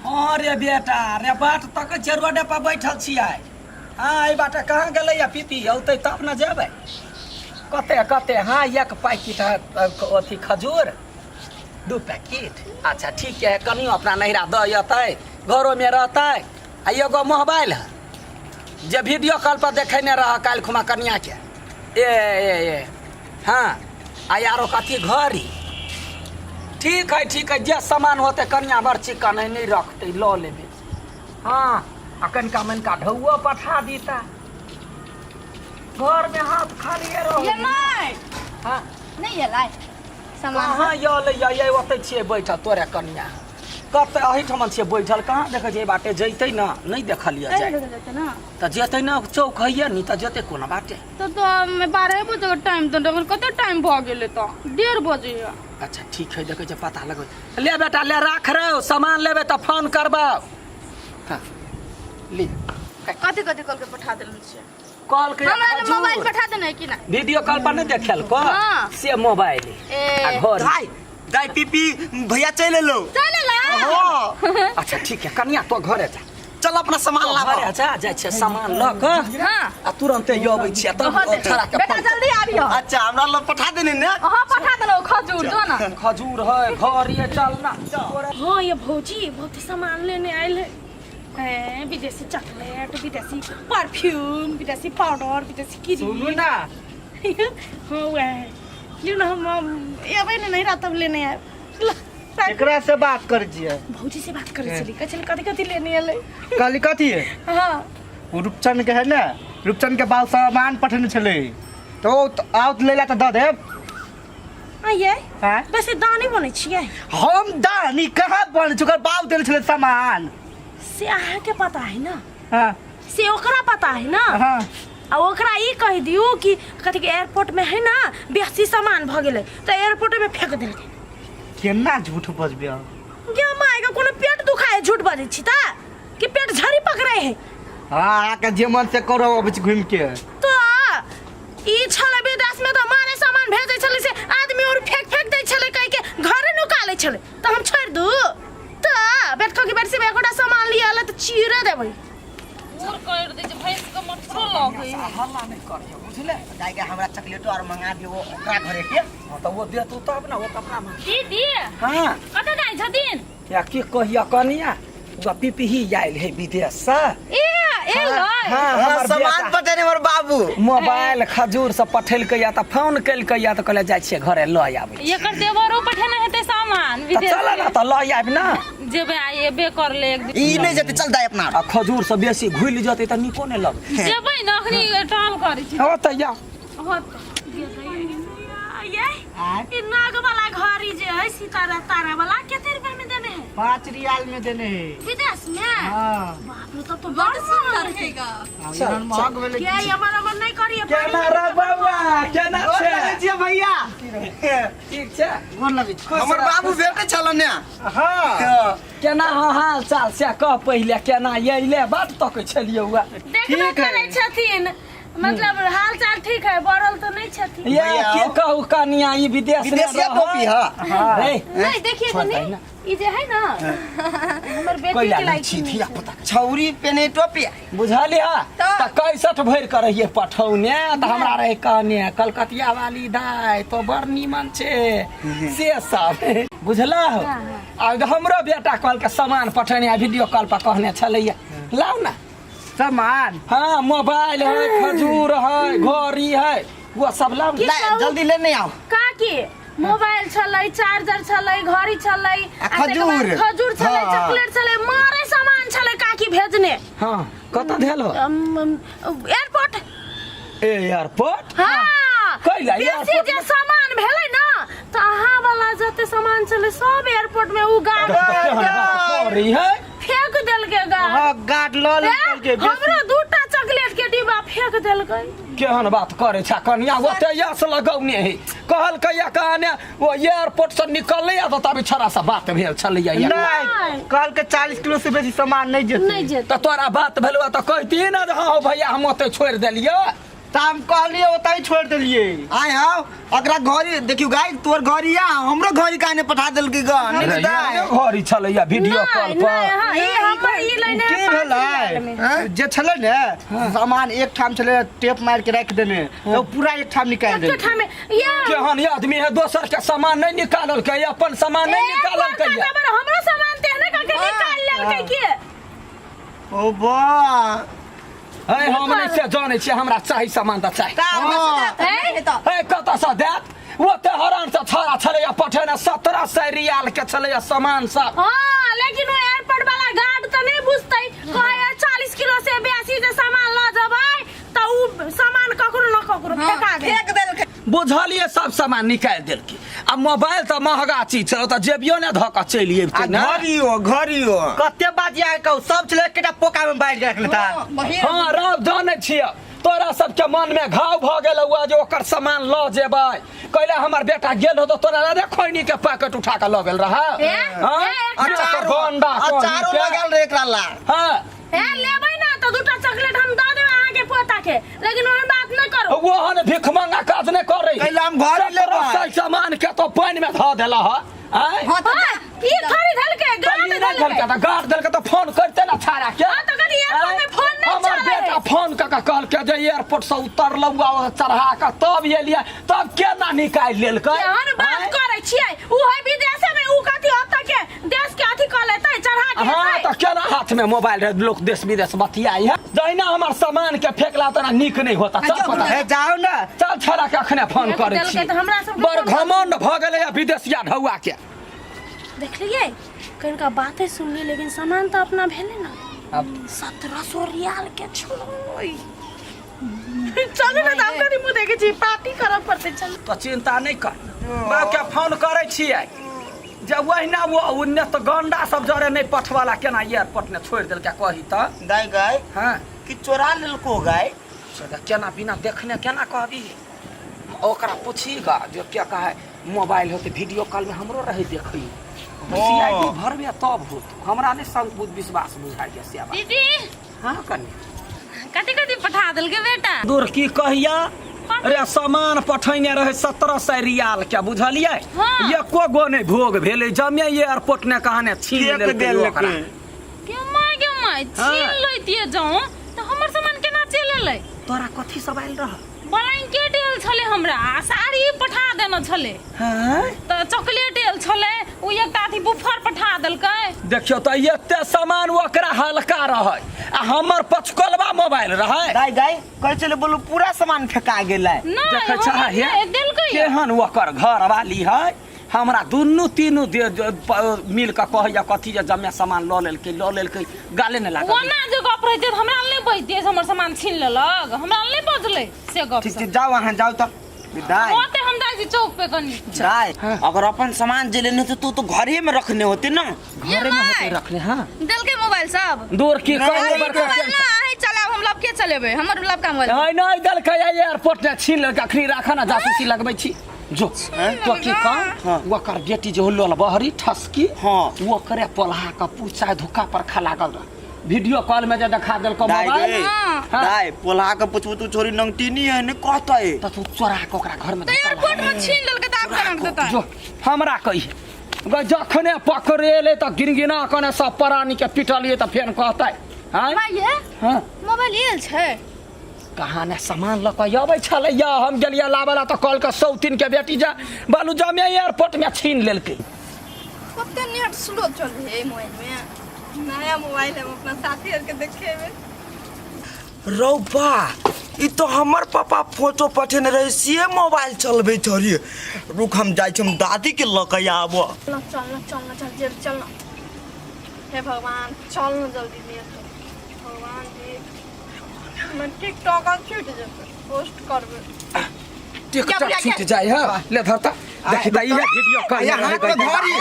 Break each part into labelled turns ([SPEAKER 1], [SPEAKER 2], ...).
[SPEAKER 1] हाँ रे बेटा रे, बाट तक छियै, रोडे पर बैठल छियै। हाँ, एहि बाटे कहाँ गेलै या पीपी? औतै तब ने जेबै। कते कते? हाँ, एक पैकेट है अथी खजूर, 2 पैकेट। अच्छा ठीक है, कनियो अपना नैहरा दऽ अयतै, घरोमे रहतै। आ एगो मोबाइल है जे वीडियो कॉल पर देखेने रह काल्हि खुमा कनियाके। ए ए ए हाँ, आ आरो कथी? घड़ी। ठीक है, ठीक है, जे सामान होतै कनिया बड़ चिकन है, नहि रखतै, लऽ लेबै। हाँ, आ कनिका मनिका ढौओ पठा दीता, घरमे हाथ खालिए रहो।
[SPEAKER 2] ये my.
[SPEAKER 1] हाँ।
[SPEAKER 2] नहीं एलै सामान?
[SPEAKER 1] कहाँ यल ये, ओतै छियै बैठल। तोरे कनिया कतऽ? एहिठाम छियै बैठल। कहाँ देखै छियै? एहि बाटे जैतै ने, नहि देखलियै।
[SPEAKER 2] एहि
[SPEAKER 1] जाय
[SPEAKER 2] बाटे जेतै ने।
[SPEAKER 1] तऽ जेतै ने, चौक हैये नि, तऽ जेतै कोना बाटे?
[SPEAKER 2] तऽ हमे 12 बजे के टाइम देने रखन, कते टाइम भऽ गेलै? तऽ 1:30 बजे है।
[SPEAKER 1] अच्छा ठीक है, देखै छियै, पता लगबै। ले बेटा ले, राख रहो सामान, लेबै तऽ फोन करबौ। हाँ ले।
[SPEAKER 2] कथी कथी कल के पठा देने छियै?
[SPEAKER 1] कॉल के
[SPEAKER 2] हमरा लए
[SPEAKER 1] खजूर।
[SPEAKER 2] मोबाइल पठा देने है कि ना?
[SPEAKER 1] वीडियो कॉल पर नहीं देखल को?
[SPEAKER 2] हाँ।
[SPEAKER 1] से मोबाइल
[SPEAKER 2] ए।
[SPEAKER 1] आ घर।
[SPEAKER 3] दाई दाई, पीपी भैया चल एलो।
[SPEAKER 2] चल ला।
[SPEAKER 3] हाँ।
[SPEAKER 1] अच्छा ठीक है कनिया, तो घरे जा।
[SPEAKER 3] चल, अपना सामान
[SPEAKER 1] तो
[SPEAKER 3] लाबो।
[SPEAKER 1] घरे जा, जाइ छै सामान लऽ कऽ
[SPEAKER 2] हाँ।
[SPEAKER 1] आ तुरंते अबै छियै तब।
[SPEAKER 2] हाँ,
[SPEAKER 1] छोड़ा के
[SPEAKER 2] बेटा
[SPEAKER 1] फोन।
[SPEAKER 2] जल्दी आबियो।
[SPEAKER 3] अच्छा, हमरा लग पठा देने ने?
[SPEAKER 2] हाँ, पठा देने खजूर, जो ना।
[SPEAKER 1] खजूर है, घर ये, चल ना।
[SPEAKER 4] हाँ ये भौजी, बहुत ही सामान लेने आयल है। हैं, विदेशी चॉकलेट, विदेशी परफ्यूम, विदेशी पाउडर, विदेशी क्रीम।
[SPEAKER 5] सुनू ना।
[SPEAKER 4] हाँ, वह है। लियौ ना, हम एबै ने नहीं तब लेने आयब।
[SPEAKER 5] केकरा से बात कर छियै?
[SPEAKER 4] भौजी से बात करै छली, कहै छली कथी कथी लेने एलै।
[SPEAKER 5] कहली कथी है?
[SPEAKER 4] हाँ।
[SPEAKER 5] ओ रूपचंद के है ने, रूपचंद के बाल सामान पठेने छलै, तऽ ओ तऽ आओत लै ला तऽ दऽ देब।
[SPEAKER 4] आइए।
[SPEAKER 5] आँय?
[SPEAKER 4] वैसे दानी बनै छियै?
[SPEAKER 5] हम दानी कहाँ बनै छी? ओकर बाप देने छलै सामान।
[SPEAKER 4] से अहाँके पता है ना?
[SPEAKER 5] हाँ।
[SPEAKER 4] से ओकरा पता है ना?
[SPEAKER 5] हाँ।
[SPEAKER 4] आ ओकरा ई कहि दियौ कि कथी के एयरपोर्ट में है ना, बेसी सामान भऽ गेलै तऽ एयरपोर्ट में फेंक देलकै।
[SPEAKER 5] केना झूठ बजबै अहाँ?
[SPEAKER 4] गे माय के, कोनो पेट दुखाए झूठ बजै छी तऽ कि पेट झड़ी पकड़े है?
[SPEAKER 5] हाँ, अहाँके जे मन से करो, अबै छी घुमि के।
[SPEAKER 4] तऽ ई छलै विदेश में तऽ मारे सामान भेजै छलै से आदमी और फेंक फेंक दै छलै, कहि के घरे नुका लै छलै, तऽ हम छोड़ि दू? तऽ बेटखो की बेटसी में एकोटा सामान लिअ एलै तऽ चीरे देबै।
[SPEAKER 2] दूर कर दै छै, भैंस के मथरो लगै है।
[SPEAKER 1] हल्ला नहि करियौ, बुझले?
[SPEAKER 3] दाई के हमरा चॉकलेटो आर मंगा दियो ओकरा घरे के।
[SPEAKER 1] हाँ, तऽ ओ देतौ तब ने, ओ तऽ अपना
[SPEAKER 2] दीदी।
[SPEAKER 1] हाँ।
[SPEAKER 2] कतऽ जाइ छथिन?
[SPEAKER 1] या की कहिया कनिया, ओ पिपही आयल है विदेश से।
[SPEAKER 2] ए एलै?
[SPEAKER 1] हाँ, हमर
[SPEAKER 3] सामान
[SPEAKER 1] बेटा
[SPEAKER 3] पठेने हमर बाबू।
[SPEAKER 1] मोबाइल खजूर सब पठेलकै या तऽ फोन केलकै या तऽ कहले जाइ छियै घरे लऽ आबै।
[SPEAKER 2] एकर देवरो पठेने हेतै सामान
[SPEAKER 1] तऽ
[SPEAKER 2] विदेश।
[SPEAKER 1] चल ने तऽ लऽ आबि ने।
[SPEAKER 2] जेबै, आइ एबे करले एक दिन।
[SPEAKER 3] ई नहि जेतै, चल दाई अपना।
[SPEAKER 1] आ खजूर से बेसी घुलि जेतै तऽ नीको नहि लगतै।
[SPEAKER 2] जेबै ने, अखनी टाल करै छी।
[SPEAKER 1] हँ तऽ या।
[SPEAKER 2] हँ तऽ
[SPEAKER 4] ये ई नाग वाला घड़ी जे है, सितारा तारा वाला, कते रुपया में देने है?
[SPEAKER 5] 5 रियाल में देने है।
[SPEAKER 4] विदेश में?
[SPEAKER 5] हाँ।
[SPEAKER 4] बाप रे, तब तो बड़ सुंदर है।
[SPEAKER 5] चल, महग भेलै।
[SPEAKER 4] के अमर अमर नहीं करिए।
[SPEAKER 1] केना रे बौआ, केना
[SPEAKER 5] गोर
[SPEAKER 1] छै?
[SPEAKER 5] लगै छियै भैया।
[SPEAKER 1] ठीक छै?
[SPEAKER 5] गोर लगै छी।
[SPEAKER 1] खुश
[SPEAKER 3] हमर
[SPEAKER 1] रह।
[SPEAKER 3] बाबू भेटे छल ने।
[SPEAKER 5] हाँ।
[SPEAKER 1] केना हो हाल चाल से कह पहिले, केना अयले? बात तकै छलियै हुआ।
[SPEAKER 4] देखबे
[SPEAKER 5] ठीक है।
[SPEAKER 4] करै छथिन, मतलब हाल चाल ठीक है, बढ़ल तो नहीं छथिन।
[SPEAKER 1] ये
[SPEAKER 3] भैया।
[SPEAKER 1] की कहू कनिया, ई विदेश में
[SPEAKER 3] विदेशिया
[SPEAKER 1] रहै।
[SPEAKER 3] टोपी है।
[SPEAKER 1] रे,
[SPEAKER 2] नहीं देखिए
[SPEAKER 1] छोड़
[SPEAKER 2] कनी
[SPEAKER 1] दही ना।
[SPEAKER 2] ई जे है ना, हमर बेटी
[SPEAKER 1] कोइला
[SPEAKER 2] के
[SPEAKER 1] नहि
[SPEAKER 2] लायक
[SPEAKER 1] छी धिया पुता।
[SPEAKER 3] छौरी पेने टोपी।
[SPEAKER 1] बुझलियै?
[SPEAKER 2] तऽ?
[SPEAKER 1] तऽ कैसठ भरि कऽ रहियै पठौने तऽ हमरा रहै कहने, कलकतिया वाली दाइ तो बड़ नीमन छै, से सब बुझलह। आ हमरो बेटा कहलकै सामान पठेने आ वीडियो कॉल पर कहने छलैया, लाउ ने
[SPEAKER 5] सामान।
[SPEAKER 1] हाँ, मोबाइल है, खजूर है, घड़ी है, वो सब लाउ ने।
[SPEAKER 4] की
[SPEAKER 3] ला,
[SPEAKER 4] कहू?
[SPEAKER 3] जल्दी लेने आओ।
[SPEAKER 4] काकी, मोबाइल छलै, चार्जर छलै, घड़ी छलै,
[SPEAKER 3] आ
[SPEAKER 4] आ तकर बाद
[SPEAKER 3] खजूर।
[SPEAKER 4] खजूर छलै।
[SPEAKER 3] हाँ।
[SPEAKER 4] चॉकलेट छलै, मारे सामान छलै काकी भेजने।
[SPEAKER 1] हाँ, कतऽ भेल हो?
[SPEAKER 4] एयरपोर्ट।
[SPEAKER 1] एयरपोर्ट?
[SPEAKER 4] हाँ।
[SPEAKER 1] कैला
[SPEAKER 4] बेसी
[SPEAKER 1] एयरपोर्ट
[SPEAKER 4] जे
[SPEAKER 1] में?
[SPEAKER 4] सामान भेलै ना, तऽ अहाँ वाला जते सामान छलै सब एयरपोर्ट में उ गार्ड
[SPEAKER 1] करी है।
[SPEAKER 4] फेंक देलकै गार्ड।
[SPEAKER 5] हाँ, गार्ड लऽ लेलकै बेसी।
[SPEAKER 4] हमरो दूटा चॉकलेट के डिब्बा फेंक देलकै।
[SPEAKER 1] केहन बात करे छा कनिया, ओते यश लगौने है। कहलकै या कहने ओ एयरपोर्ट से निकललै या तऽ तभी छोरा से बात भेल छलैया या।
[SPEAKER 5] नहीं, कहलकै 40 किलो से बेसी सामान नहीं जेतै।
[SPEAKER 4] नहीं जेतै।
[SPEAKER 1] तऽ तोरा बात भेलौ तऽ कहती ने जे हाँ हौ भैया, हम ओते छोड़ि देलियै।
[SPEAKER 5] तऽ हम कहलियै ओतहि छोड़ि देलियै।
[SPEAKER 3] आय हाउ अकरा घड़ी देखियो गाय, तोर घड़ी आ हमरो घड़ी काने पठा देलकी ग नहीं
[SPEAKER 1] अरे
[SPEAKER 3] दाय।
[SPEAKER 1] ये घड़ी छलैया वीडियो
[SPEAKER 4] नहीं
[SPEAKER 1] कॉल
[SPEAKER 4] नहीं
[SPEAKER 1] पर।
[SPEAKER 4] हाँ, ई हमर ई लेने
[SPEAKER 5] की
[SPEAKER 4] 5
[SPEAKER 5] भेलै
[SPEAKER 4] रियाल में।
[SPEAKER 5] जे छलै ने सामान एक ठाम छलै, टेप मारि के राखि देने, तऽ ओ पूरा एक ठाम निकालि
[SPEAKER 4] एक
[SPEAKER 5] देलकै।
[SPEAKER 4] ठाम में ये
[SPEAKER 1] केहन ये आदमी है, दोसर के सामान नहीं निकालल के, अपन सामान नहीं निकालल के।
[SPEAKER 4] हमरो सामान तेहने करके निकाल लेलकै के।
[SPEAKER 3] ओ बा
[SPEAKER 1] है, हम नहीं से जानै छियै, हमरा चाही सामान तऽ चाही।
[SPEAKER 4] हैं?
[SPEAKER 1] है, कतऽसँ देत ओते हरान से छड़ा छलैया पठेने, 1700 रियाल के छलैया सामान सब।
[SPEAKER 4] हाँ, लेकिन वो एयरपोर्ट वाला गार्ड तो नहीं बुझतै, कहे 40 किलो से बेसी जे सामान ल जबै त उ सामान ककरो न ककरो फेका गेल।
[SPEAKER 6] फेंक देलकै।
[SPEAKER 1] बुझलियै, सब सामान निकालि देलकै आ मोबाइल तऽ महगा चीज छल, तऽ जेबियो ने धऽ कऽ चलि
[SPEAKER 3] आ
[SPEAKER 1] अबितै ने।
[SPEAKER 3] घड़ियो घड़ियो
[SPEAKER 5] कते बात यहाँ कहू, सब छलै एकेटा पोका में बाढ़ि के रखले था।
[SPEAKER 1] हँ राव, जानै छियै तोरा सबके मन में घाव भऽ गेल हुआ जे ओकर सामान लऽ जेबै। कैले हमर बेटा गेल हो तऽ तोरा रे खैनी के पैकेट उठा कऽ लऽ गेल रहै।
[SPEAKER 4] ए?
[SPEAKER 1] हँ?
[SPEAKER 4] ए,
[SPEAKER 3] अचारो
[SPEAKER 1] गंडा
[SPEAKER 3] अचारो
[SPEAKER 1] कोनी के।
[SPEAKER 3] लगल रे एकरा ला।
[SPEAKER 1] हँ
[SPEAKER 4] ए, लेबै ना त दूटा चॉकलेट हम द देबै अहाँ के पोता के, लेकिन ओहन बात नहीं करू।
[SPEAKER 1] ओहन भिखमंगा काज नहि करै।
[SPEAKER 3] कैला हम घरे लेबै।
[SPEAKER 1] 1700 सामान के तो पानि में धऽ देला ह आँय?
[SPEAKER 6] हाँ, तऽ
[SPEAKER 4] हाँ, ई थोड़ी धलके
[SPEAKER 1] तऽ
[SPEAKER 4] गाड़
[SPEAKER 1] ई नहि
[SPEAKER 4] धलके।
[SPEAKER 1] धलकै तऽ गाड़ देलकै तऽ फोन करते ने छाड़ा के।
[SPEAKER 4] हाँ, तऽ कनि एयरपोर्ट में फोन नहि
[SPEAKER 1] हमर
[SPEAKER 4] चलै।
[SPEAKER 1] बेटा फोन कऽ के कहलकै जे एयरपोर्ट से उतरलहुँ आ चढ़ा कऽ तब एलियै, तब केना निकालि लेलकै?
[SPEAKER 4] केहन बात
[SPEAKER 1] आँय?
[SPEAKER 4] करै छियै, उ है विदेश में, उ कथी ओतऽ के देश के अथी कऽ लेतै, चढ़ा के
[SPEAKER 1] हाँ
[SPEAKER 4] एतै?
[SPEAKER 1] तऽ केना हाथ में मोबाइल रहे लोक देश विदेश बतियाई है। जहिना हमर सामान के फेकला तेना नीक नहीं होता। चल पता
[SPEAKER 5] हे जाओ ना।
[SPEAKER 1] चल छड़ा के अखने फोन
[SPEAKER 4] फेंक
[SPEAKER 1] करै
[SPEAKER 4] देलकै
[SPEAKER 1] छी।
[SPEAKER 4] तऽ हमरा सबके
[SPEAKER 1] बड़
[SPEAKER 4] फोन
[SPEAKER 1] घमंड भऽ गेलै विदेशिया ढौआ के।
[SPEAKER 4] देखलियै, कनिका बाते सुनलियै, लेकिन सामान तऽ अपना भेलै ने।
[SPEAKER 1] अब
[SPEAKER 4] 1700 रियाल के छलै। चलू ने तऽ हम कनि मुँह देखै छी, पार्टी करऽ पड़तै, चलू।
[SPEAKER 1] तो चिंता नहीं कर, बाप के फोन करै छियै जे ओहिना वो ओन्ने तऽ गंडा सब जरे नहीं पठवाला केना एयरपोर्ट ने छोड़ि देलकै कही तऽ।
[SPEAKER 3] दाय गाय।
[SPEAKER 1] हाँ।
[SPEAKER 3] कि चोरा लेलको गाय?
[SPEAKER 1] से केना बिना देखने केना कहबी? ओकरा पूछी गा जो क्या कहे मोबाइल होते वीडियो कॉल में हमरो रहे देखी, सीआईडी भरबे तब होत। हमरा नहीं संग विश्वास बुझाइ से बात।
[SPEAKER 2] दीदी।
[SPEAKER 1] हाँ कनी।
[SPEAKER 2] कथी कथी पठा देलकै बेटा?
[SPEAKER 1] दूर की कहिया रे, सामान पठैने रहे 1700 रियाल के, बुझलियै?
[SPEAKER 2] हाँ।
[SPEAKER 1] एको गो नहि भोग भेलै, जमे एयरपोर्ट ने कहाने छीन
[SPEAKER 3] फेंक
[SPEAKER 1] लेलकै
[SPEAKER 3] देलकै।
[SPEAKER 1] ओकरा।
[SPEAKER 2] के my गे my,
[SPEAKER 1] हाँ।
[SPEAKER 2] छीन लैतियै जौं तऽ हमर सामान केना चलि एलै?
[SPEAKER 1] तोरा कथी सब आयल रह?
[SPEAKER 2] ब्लैंकेट आयल छलै हमरा, आ साड़ी पठा देने छलै।
[SPEAKER 1] हाँ?
[SPEAKER 2] तऽ चॉकलेट आयल छलै, ओ एकटा अथी बुफर पठा देलकै।
[SPEAKER 1] देखियौ तऽ एते सामान ओकरा हल्का रहै आ हमर पचकलवा मोबाइल रहै।
[SPEAKER 3] दाय गाय कहै छलै बोलू पूरा सामान फेका गेलै।
[SPEAKER 2] नहि,
[SPEAKER 1] देखै
[SPEAKER 2] हमरा
[SPEAKER 1] छह हे?
[SPEAKER 2] नहि देलकै।
[SPEAKER 1] केहन ओकर घर वाली है, हमरा दुनू तीनू मिल कऽ कहैया कथी जे जमे सामान लऽ लेलकै लऽ लेलकै, गाले नहि लागल।
[SPEAKER 2] ओना जे गप रहितै तऽ हमरा नहि बजतियै से हमर सामान छीन लेलक, हमरा नहि बजलै से गप।
[SPEAKER 3] ठीक छै, जाओ अहाँ जाओ तऽ दाय।
[SPEAKER 2] ओते हम जाइ छी चौक पे कनी।
[SPEAKER 3] दाय, अगर अपन सामान जे लेने होते तो तो घरे में रखने होते ना।
[SPEAKER 1] घरे में होते रखने। हाँ
[SPEAKER 6] देलकै मोबाइल सब?
[SPEAKER 1] दूर की
[SPEAKER 3] नहीं,
[SPEAKER 1] कहू
[SPEAKER 3] नहीं,
[SPEAKER 1] बड़का
[SPEAKER 6] मोबाइल ना अहीं चलाब, हम लबके चलेबै, हमर लबका मोबाइल।
[SPEAKER 1] नहीं नहीं देलकै, एयरपोर्ट ने छीन लेलकै। अखनी राख ना, जासूसी लगबै छी जो तो की कह ओकर बेटी जे होलो बहरी ठसकी।
[SPEAKER 3] हाँ।
[SPEAKER 1] ओकरे पोल्हा के पूछा धोखा पर खा लागल रह वीडियो कॉल में जे देखा देलको
[SPEAKER 3] दाय
[SPEAKER 1] मोबाइल।
[SPEAKER 3] गे।
[SPEAKER 6] हाँ।
[SPEAKER 3] दाय पोल्हा के पूछबू तू छोरी नंगटीनी है ने कहतै।
[SPEAKER 1] तऽ तू चोरा के ओकरा घर में
[SPEAKER 6] तऽ
[SPEAKER 1] धोखा
[SPEAKER 6] एयरपोर्ट में छीन लेलकै तऽ आब केना के देतै?
[SPEAKER 1] जो हमरा कही ग, जखने पकड़ेले तऽ गिनगिना कने सब प्राणी के पिटलिए तऽ फेर कहतै आँय?
[SPEAKER 6] माय ये
[SPEAKER 1] हाँ
[SPEAKER 6] मोबाइल आयल छै?
[SPEAKER 1] कहाँ ने सामान लऽ कऽ अबै छलैया, हम गेलियै लाबऽ ला तऽ कहलकै सौतीन के बेटी जा बालू जमे एयरपोर्ट में छीन लेलकै।
[SPEAKER 6] कते नेट स्लो चलै है मोबाइल में, नया मोबाइल है, हम अपना साथी आर के देखेबै।
[SPEAKER 3] रौ बा, ई तो हमर पापा फोटो पठेने रहे से मोबाइल चलबै छरी। रुक हम जाइ छी, हम दादी के लऽ के आबऽ।
[SPEAKER 6] चल चल न चल न चल जल्दी चल न, हे भगवान चल न जल्दी नेट, भगवान जी हमर टिकटॉक आर छूटि जेतै, पोस्ट करबै।
[SPEAKER 1] टिकटॉक छूट जाय है, ले धरता देखी त इहे वीडियो कॉल
[SPEAKER 3] यहाँ हाथ में धरी।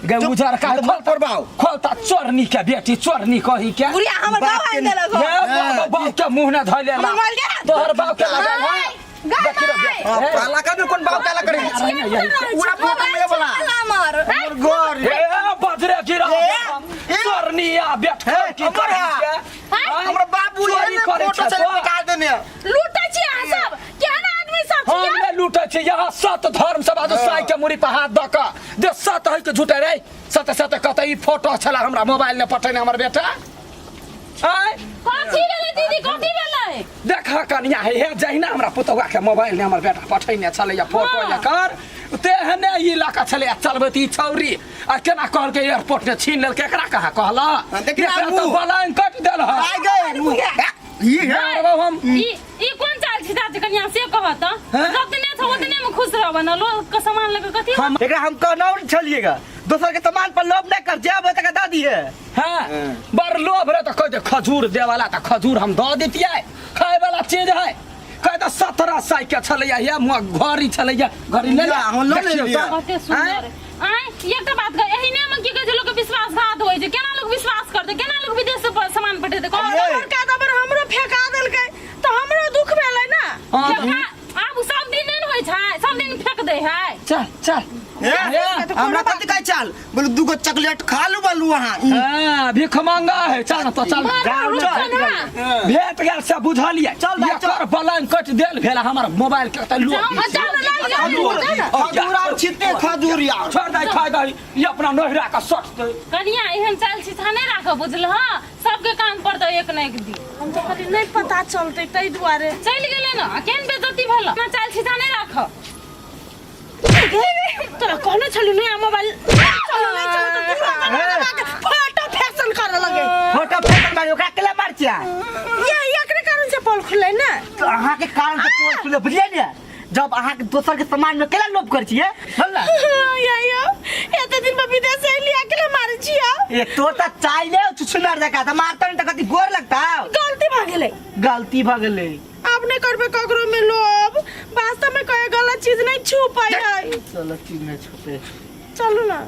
[SPEAKER 1] गे उजर का
[SPEAKER 3] मत पड़बाओ।
[SPEAKER 1] खोलता चोरनी के बेटी चोरनी कही के
[SPEAKER 6] बुढ़िया हमर
[SPEAKER 3] बाप
[SPEAKER 6] गाँव
[SPEAKER 3] के
[SPEAKER 6] आनि देलक
[SPEAKER 1] ये बाप बाप के मुंह न धइले ला।
[SPEAKER 6] हमर मोबाइल दे।
[SPEAKER 1] तोहर बाप के लगाल है।
[SPEAKER 6] गाय
[SPEAKER 1] देखी रे
[SPEAKER 6] माय।
[SPEAKER 1] बे-
[SPEAKER 3] हाँ,
[SPEAKER 1] हे।
[SPEAKER 3] काला का भी कोन बाप काला करे
[SPEAKER 1] यही
[SPEAKER 3] पूरा फोटो में वाला
[SPEAKER 6] हमर
[SPEAKER 3] हमर घर।
[SPEAKER 1] हे बजरे गिरा
[SPEAKER 3] ए,
[SPEAKER 1] चोरनी आ बेट
[SPEAKER 3] हे,
[SPEAKER 1] की
[SPEAKER 3] हमर
[SPEAKER 1] कही
[SPEAKER 3] है।
[SPEAKER 1] के
[SPEAKER 3] हमर बाबू
[SPEAKER 1] चोरी
[SPEAKER 3] ये
[SPEAKER 1] करै
[SPEAKER 3] फोटो
[SPEAKER 1] छै
[SPEAKER 3] चले
[SPEAKER 1] तो।
[SPEAKER 3] निकाल देने।
[SPEAKER 4] लूटै छी अहाँ सब।
[SPEAKER 1] हम
[SPEAKER 4] छियै
[SPEAKER 1] नहि लूटै छी यहाँ सत धर्म सब आज साई के मुड़ी पर हाथ दऽ कऽ जे सत है के झूठे रे सत सत कहते ई फोटो छला हमरा मोबाइल ने पठेने हमर बेटा आय
[SPEAKER 2] कथी भेलै दीदी कथी भेलै
[SPEAKER 1] देख कनिया हे हे जहिना हमरा पुतौआ के मोबाइल ने हमर बेटा पठेने छलैया फोटो
[SPEAKER 2] हाँ।
[SPEAKER 1] एकर तेहने ई लऽ कऽ छलैया चलबैत ई छौरी आ केना कहलकै एयरपोर्ट ने छीन लेलकै एकरा कहाँ कहला
[SPEAKER 3] देखी ना
[SPEAKER 1] एकरा तऽ
[SPEAKER 3] मुँह।
[SPEAKER 1] बलाइन कटि देल हँ
[SPEAKER 3] आइ गए मुँह।
[SPEAKER 5] ई है
[SPEAKER 1] मारबौ हम
[SPEAKER 2] ई ई कोन चाल छी चाची कनिया से कहत
[SPEAKER 1] हैं?
[SPEAKER 2] जतने छ ओतने में खुश रहब न लोग के सामान लके कथी
[SPEAKER 5] हम एकरा हम कहना छलिएगा दोसर के सामान पर लोभ नहीं कर जाब तक दऽ दिए
[SPEAKER 1] हाँ बड़ लोभ रहे तऽ कहते खजूर देवला तऽ खजूर हम दऽ दितियै खाय वाला चीज है कहे तऽ 1700 के छलैया हे घड़ी छलैया घड़ी ले
[SPEAKER 3] लिअ, हम लऽ
[SPEAKER 1] देखियौ
[SPEAKER 3] लेलियै।
[SPEAKER 1] तऽ।
[SPEAKER 2] कते सुंदर आय एकटा बात कह एहिने में की कहै छै लोग के विश्वासघात होइ छै केना लोग विश्वास करतै केना लोग विदेश से सामान पठेतै कह
[SPEAKER 3] ये।
[SPEAKER 4] बड़का दबर हमरो फेंका देलकै तऽ हमरो दुख भेलै ने
[SPEAKER 1] हाँ, तऽ-
[SPEAKER 2] आब उ सब दिन नहि ने होइ छै सब दिन फेंक दै है
[SPEAKER 1] चल चल
[SPEAKER 3] ए,
[SPEAKER 1] हे,
[SPEAKER 3] हमरा कथी कहै चल बोलू दूगो चॉकलेट खा लू बोलू अहाँ
[SPEAKER 1] हाँ, भीख मांगा है चल न तो चल
[SPEAKER 2] मार
[SPEAKER 1] चल
[SPEAKER 2] ना
[SPEAKER 1] भेट गेल से बुझलियै
[SPEAKER 3] चल भाई, चल।
[SPEAKER 1] एकर बलन कटि देल भेल हमर मोबाइल के तऽ लो
[SPEAKER 2] जाओ, चल, चल, चल, चल।
[SPEAKER 3] खजूर आर छिते खजूर यार
[SPEAKER 1] छोड़ दे खाइ दही ई अपना नोहरा के सट दे
[SPEAKER 2] कनिया एहन चाल छिछा नहि राखब बुझलह सबके कान पड़तौ एक न एक दिन
[SPEAKER 4] हम तऽ कहली नहि पता चलतै ताहि दुआरे
[SPEAKER 2] चलि गेलै ने आ केहन बेइज्जती भेल अपना चाल छिछा नहि राखब
[SPEAKER 4] तोरा कहने छलू नया मोबाइल चलो नहीं चलो तो तुरंत दबा के फोटो फैशन करे लगे
[SPEAKER 5] फोटो फेंकल मारी ओकरा केला मार छिया
[SPEAKER 4] ये एकरे कारण से पोल खुले ना
[SPEAKER 5] तो अहाँ के कारण से पोल खुले बुझलियै ने जब अहाँ के दोसर के सामान में केला लोभ कर छियै बोल ना
[SPEAKER 4] ये यो एते दिन पर विदेश से अइली अकेले मारे छिया
[SPEAKER 5] ये तो त चाय ले छुछुनर जका त मारता नहीं त कथी गोर लगता
[SPEAKER 4] गलती भऽ गेलै
[SPEAKER 5] गलती भ गेलै
[SPEAKER 4] आब नहीं करबे ककरो में लोभ वास्तव में कोई गलत चीज नहीं छू पाई है
[SPEAKER 5] चलो चीज नहीं छुपे
[SPEAKER 4] चलू ना